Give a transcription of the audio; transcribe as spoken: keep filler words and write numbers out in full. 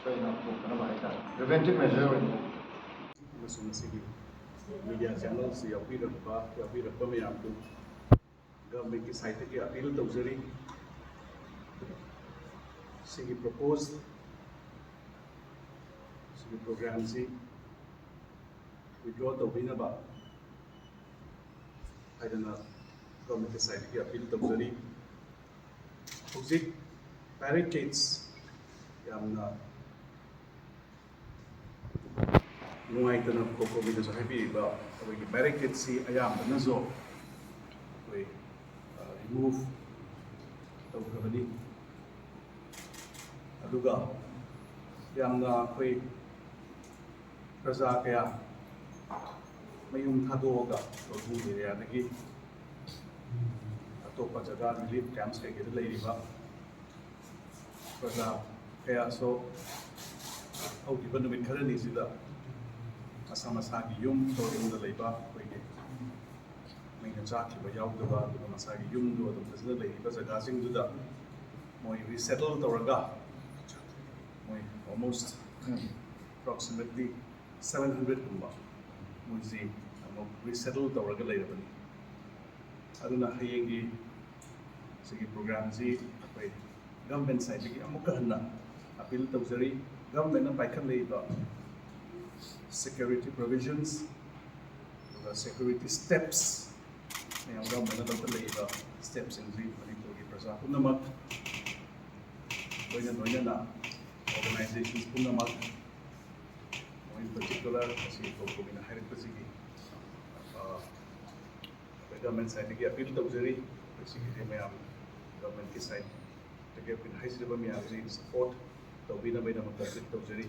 ꯑꯣꯏꯅ ꯄꯨꯔꯛꯅꯕ ꯍꯥꯏꯇꯥꯔꯦ, ꯄ꯭ꯔꯤꯚꯦꯟꯇꯤꯞ ꯃꯦꯖꯔ ꯑꯣꯏꯅ꯫ ꯑꯃꯁꯨꯡ ꯃꯁꯤꯒꯤ ꯃꯤꯗꯤꯌꯥ ꯆꯦꯅꯦꯜꯁꯤ ꯌꯥꯎꯕꯤꯔꯛꯄ ꯌꯥꯎꯕꯤꯔꯛꯄ ꯃꯌꯥꯝꯗꯨ ꯒꯚꯔꯟꯃꯦꯟꯠꯀꯤ ꯁꯥꯏꯠꯇꯒꯤ ꯑꯄꯤꯜ ꯇꯧꯖꯔꯤ꯫ ꯁꯤꯒꯤ ꯄ꯭ꯔꯣꯄꯣꯖ ꯁꯤꯒꯤ ꯄ꯭ꯔꯣꯒ꯭ꯔꯥꯝꯁꯤ ꯋꯤꯗ꯭ꯔꯣ ꯇꯧꯕꯤꯅꯕ ꯍꯥꯏꯗꯅ ꯒꯚꯔꯟꯃꯦꯟꯠꯀꯤ ꯁꯥꯏꯠꯇꯒꯤ ꯑꯄꯤꯜ ꯇꯧꯖꯔꯤ꯫ ꯍꯧꯖꯤꯛ ꯕꯦꯔꯤꯀꯦꯠꯁ ꯌꯥꯝꯅ ꯅꯨꯡꯉꯥꯏꯇꯅ ꯀꯣꯀꯣꯃꯤꯅꯁꯨ ꯍꯥꯏꯕꯤꯔꯤꯕ ꯑꯩꯈꯣꯏꯒꯤ ꯕꯦꯔꯤꯀꯦꯠꯁꯤ ꯑꯌꯥꯝꯕꯅꯁꯨ ꯑꯩꯈꯣꯏ ꯔꯤꯃꯨꯚ ꯇꯧꯈ꯭ꯔꯕꯅꯤ꯫ ꯑꯗꯨꯒ ꯌꯥꯝꯅ ꯑꯩꯈꯣꯏ ꯄ꯭ꯔꯖꯥ ꯀꯌꯥ ꯃꯌꯨꯝ ꯊꯥꯗꯣꯛꯑꯒ ꯇꯣꯔꯕꯨꯡ ꯑꯦꯔꯤꯌꯥꯗꯒꯤ ꯑꯇꯣꯞꯄ ꯖꯒꯥ ꯔꯤꯂꯤꯐ ꯀꯦꯝꯞꯁ ꯀꯩꯀꯩꯗ ꯂꯩꯔꯤꯕ ꯄ꯭ꯔꯖꯥ ꯀꯌꯥꯁꯨ ꯍꯧꯈꯤꯕ ꯅꯨꯃꯤꯠ ꯈꯔꯅꯤꯁꯤꯗ ꯃꯁꯥ ꯃꯁꯥꯒꯤ ꯌꯨꯝ ꯇꯣꯔꯕꯨꯡꯗ ꯂꯩꯕ ꯑꯩꯈꯣꯏꯒꯤ ꯃꯩꯅ ꯆꯥꯛꯈꯤꯕ ꯌꯥꯎꯗꯕ, ꯑꯗꯨꯒ ꯃꯁꯥꯒꯤ ꯌꯨꯝꯗꯣ ꯑꯗꯨꯝ ꯐꯖꯅ ꯂꯩꯔꯤꯕ ꯖꯒꯥꯁꯤꯡꯗꯨꯗ ꯃꯣꯏ ꯔꯤꯁꯦꯇꯜ ꯇꯧꯔꯒ ꯃꯣꯏ ꯑꯣꯜꯃꯣꯁ ꯑꯦꯄ꯭ꯔꯣꯛꯁꯤꯃꯦꯠꯂꯤ ꯁꯕꯦꯟ ꯍꯟꯗ꯭ꯔꯦꯠꯀꯨꯝꯕ ꯃꯣꯏꯁꯤ ꯑꯃꯨꯛ ꯔꯤꯁꯦꯇꯜ ꯇꯧꯔꯒ ꯂꯩꯔꯕꯅꯤ꯫ ꯑꯗꯨꯅ ꯍꯌꯦꯡꯒꯤ ꯁꯤꯒꯤ ꯄ꯭ꯔꯣꯒ꯭ꯔꯥꯝꯁꯤ ꯑꯩꯈꯣꯏ ꯒꯚꯔꯟꯃꯦꯟꯠ ꯁꯥꯏꯠꯇꯒꯤ ꯑꯃꯨꯛꯀ ꯍꯟꯅ ꯑꯄꯤꯜ ꯇꯧꯖꯔꯤ꯫ ꯒꯚꯔꯟꯃꯦꯟꯠꯅ ꯄꯥꯏꯈꯠꯂꯛꯏꯕ ꯁꯦꯀ꯭ꯌꯨꯔꯤꯇꯤ ꯄ꯭ꯔꯣꯚꯤꯖꯟꯁ ꯑꯗꯨꯒ ꯁꯦꯀ꯭ꯌꯨꯔꯤꯇꯤ ꯁ꯭ꯇꯦꯞꯁ ꯃꯌꯥꯝ ꯒꯚꯔꯟꯃꯦꯟꯠꯅ ꯂꯧꯈꯠꯂꯛꯏꯕ ꯁ꯭ꯇꯦꯞꯁꯤꯡꯁꯤ ꯃꯅꯤꯄꯨꯔꯒꯤ ꯄ꯭ꯔꯖꯥ ꯄꯨꯝꯅꯃꯛ ꯂꯣꯏꯅ ꯂꯣꯏꯅꯅ ꯑꯣꯔꯒꯅꯥꯏꯖꯦꯁꯟ ꯄꯨꯝꯅꯃꯛ, more in particular ꯉꯁꯤ ꯀꯣꯀꯣꯃꯤꯅ ꯍꯥꯏꯔꯛꯄꯁꯤꯒꯤ ꯑ, ꯑꯩꯈꯣꯏ ꯒꯚꯔꯟꯃꯦꯟꯠ ꯁꯥꯏꯠꯇꯒꯤ ꯑꯄꯤꯜ ꯇꯧꯖꯔꯤ꯫ ꯑꯩꯈꯣꯏ ꯁꯤꯒꯤꯗꯤ ꯃꯌꯥꯝ ꯒꯚꯔꯟꯃꯦꯟꯠꯀꯤ ꯁꯥꯏꯠꯇꯒꯤ ꯑꯩꯈꯣꯏꯅ ꯍꯥꯏꯖꯔꯤꯕ ꯃꯌꯥꯝꯁꯤ ꯁꯄꯣꯔꯠ ꯇꯧꯕꯤꯅꯕꯒꯤꯗꯃꯛꯇ ꯑꯄꯤꯜ ꯇꯧꯖꯔꯤ꯫